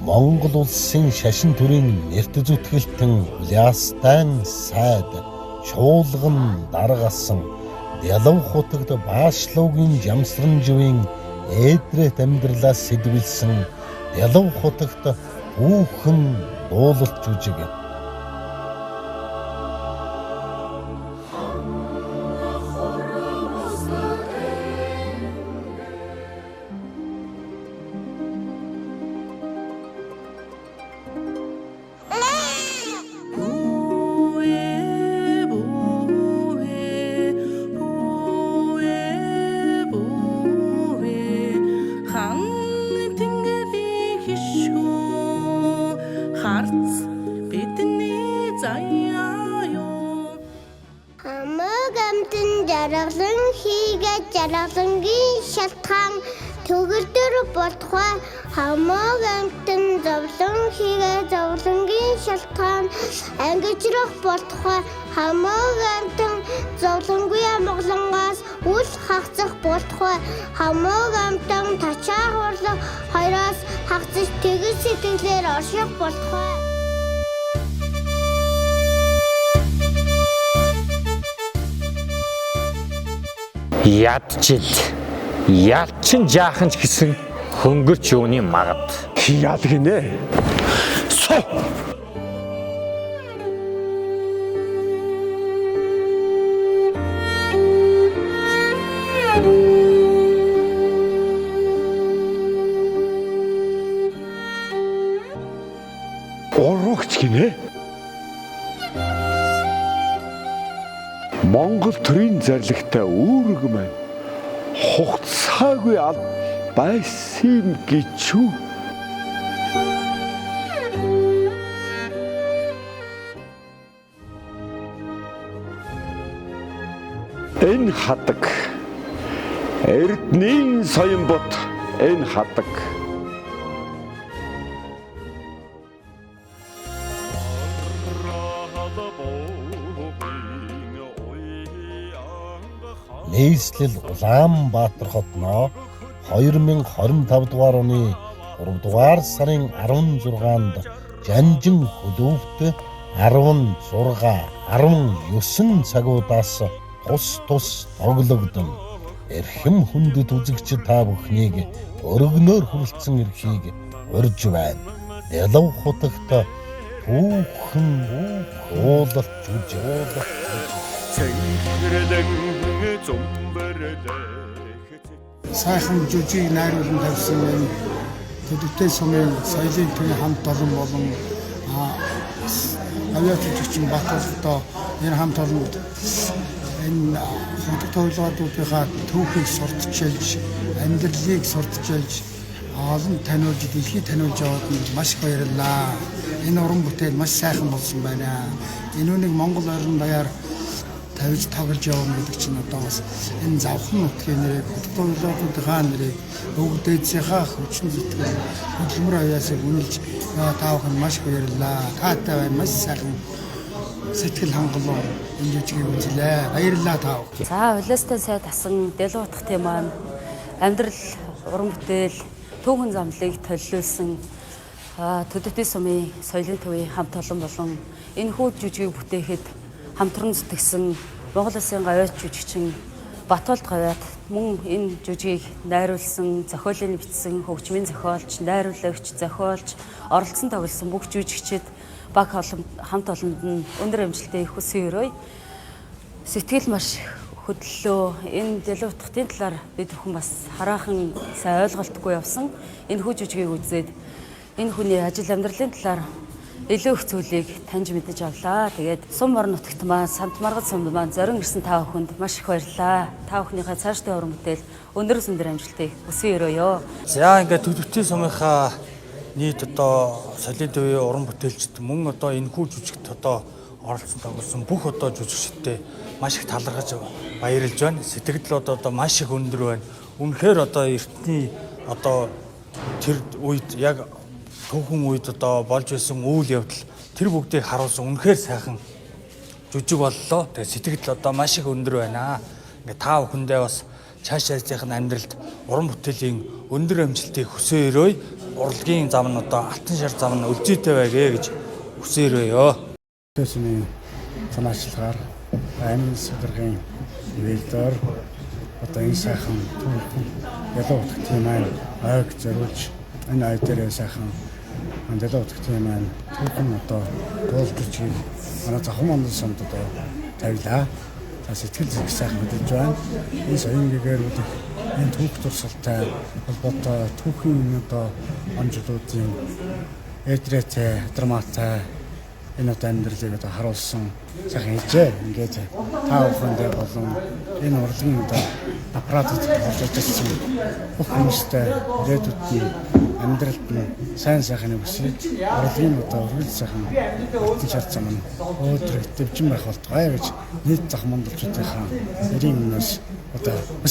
Монгол улсын шашин төрийн нэрт зүтгэлтэн Улястан сайд чуулган даргасан Ялав хутагт Баашлуугийн Жамсранживын ээдрэт амьдралаас сэдвэлсэн Ялав хутагт түүхэн дуулалт жүжиг. Жаргалан хийгээд жаргалангийн шалтгаан төгөлдөр болтугай, хамаг амьтан зовлон хийгээд зовлонгийн шалтгаан ангижрах болтугай, хамаг амьтан зовлонгүй амгалангаас үл хагацах болтугай, хамаг амьтан тачаа хурлах хоёроос хагацаж тэгс сэтгэлээр орших болтугай. Ядчил ялчин жаахан ч гэсэн хөнгөрч юуны магад. Яад гинэ. Су. Уруугч гинэ. Монгол төрийн зарлагтай үүрэг маань хугацаагүй ал байсан юм гэж үү? Энэ хадаг Эрдэнийн соён бот энэ хадаг. Нийслэл Улаанбаатар хотноо 2025 дугаар оны 3 дугаар сарын 16-нд Жанжин клубт 16 19 цагуудаас тус тус тоглогдсон. Эрхэм хүндэт үзэгч та бүхнийг өргөнөөр хүрэлцэн ирэхийг урьж байна. Ялав хутагт түүхэн уулалт жүжиг. Сайхан жүжиг найруулан тавьсан энэ Төдөвтэй сумын соёлын төвийн хамт олон болон авиа жүжигчин Батолдоо энэ хамт олонд энэ хотод тоглоодуудынхаа түүхийг сурталчилж, амьдралыг сурталчилж, олон таниулж, дэлхийд таниулж яваад нь маш их баярлалаа. Энэ уран бүтээл маш сайхан болсон байна. Энэ үнийг Монгол орон даяар тавьж тоглож явна гэдэг чинь одоо бас энэ завхан нутгийн нэрийг, хотод тоглоодуудынхаа нэрийг, өвөг дээдсийнхаа хүчин зүтгэл хөдөлмөр авьяасыг үнэлж та бүхэн маш их баярлалаа. Таатай байна. Маш сайхан сэтгэл хангалуун энэ жүжигийг үзлээ. Баярлалаа та бүхэн. За, Улаастай сайд асан дэлгэн утгатай маань амьдрал уран бүтээл түүхэн замлыг төллүүлсэн Төдөвтэй сумын соёлын төвийн хамт олон болон энэ хүү жүжигийг бүтээхэд хамтран зүтгэсэн Монгол Улсын гавьяат жүжигчин Батболд гавьяат мөн энэ жүжигийг найруулсан, зохиолыг бичсэн, хөгжмийн зохиолч, найруулагч, зохиолч, оролцсон тоглосон бүх жүжигчид баг хамт олонд нь өндөр амжилтыг хүсэн өрөөе. Сэтгэл маш хөдлөлөө. Энэ дэлгэн утгатын талаар бид бүхэн бас хараахан сайн ойлголтгүй явсан. Энэ хүү жүжигийг үзээд энэ хүний ажил амьдралын талаар илүү их зүйлийг таньж мэдэж авлаа. Тэгээд сум орон нутагт маань самт маргад сумд маань зорин ирсэн та бүхэнд маш их баярлалаа. Та бүхнийхээ цаашдын уран бүтээл өндөр өндөр амжилтыг хүсэн өрөөё. За, ингээд Төдөвтэй сумынхаа нийт одоо соёлын төвийн уран бүтээлчд мөн одоо энэ хүү жүжигт одоо оролцсон тоглосон бүх одоо жүжигчдээ маш их талархаж баярлж байна. Сэтгэл одоо маш их өндөр байна. Үнэхээр одоо эртний одоо тэр үед яг түүхэн үед одоо болж байсан үйл явдал тэр бүгдийг харуулсан үнэхээр сайхан жүжиг боллоо. Тэгээ сэтгэл одоо маш их өндөр байна. Ингээд та бүхэндээ бас цааш яжих амьдралд уран бүтээлийн өндөр амжилтыг хүсэн өрөөе. Урлагийн зам нь одоо алтан шар зам нь өлзийтэй байгээ гэж хүсээрээ. Төсний санаачлагаар аймгийн сударгын ивэлдээр одоо энэ сайхан түүхэн ялуу утгатын маань ойг зориулж энэ ой дээрээ сайхан дэлээ утгатын маань түүхэн одоо дуул жүжигийг манай Зохон Мондол сумд одоо тавилаа. За сэтгэл зүрх сайхан хөдөлж байна. Энэ соён гэгэрүүд энэ түүх дурсгалтай холбоотой түүхийн одоо он жилүүдийн эдрээтэй, драматай энэ одоо амьдралыг одоо харуулсан сайхан хийжээ. Ингээд та бүхэндээ болон энэ урлагийн одоо аппаратад орж ажилласан бүх хүмүүстэй ирээдүйд нь амьдралд нь сайн сайхныг хүсье. Урлагийн одоо үргэлж сайхан алтан шар зам нь өөдрөг дэвжин байх болтугай гэж нийт зах мандалчуудынхаа нэрийн өмнөөс одоо хүсье.